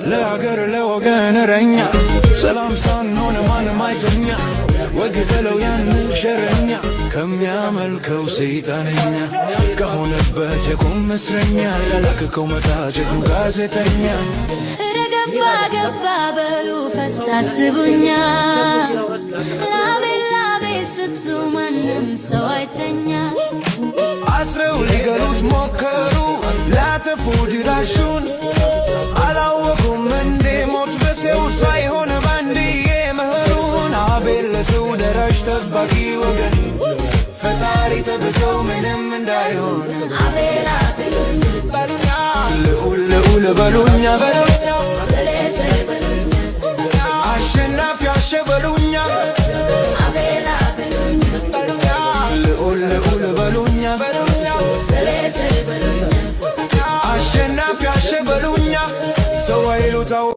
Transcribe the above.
ለሀገር ለወገን እረኛ፣ ሰላም ሳንሆን ማንም አይተኛ። ወግ በለው ያን ሸረኛ ከሚያመልከው ሰይጣንኛ፣ ከሆነበት የቁም እስረኛ ያላክከው መጣ ጀግኑ ጋዜጠኛ። እረ ገባ ገባ በሉ ፈታስቡኛ፣ ላቤ ላቤ ስቱ ማንም ሰው አይተኛ። አስረው ሊገሉት ሞከሩ፣ ላተፉ ድራሹን። አላወቁም እንዴ ሞት በሰው ሳይሆን ባንድዬ መሆኑን? አቤል ለሰው ደራሽ ጠባቂ ወገን፣ ፈጣሪ ጠብቀው ምንም እንዳይሆን። አቤላ በሉኝ። ልዑል ልዑል በሉኛ በሉኛ። ሰሌ ሰሌ በሉኝ። አሸናፊ አሸ በሉኛ። አቤላ በሉኝ። ልዑል ልዑል በሉኛ በሉኛ። ሰሌ ሰሌ በሉኝ። አሸናፊ አሸ በሉኛ፣ ሰው አይሉታው።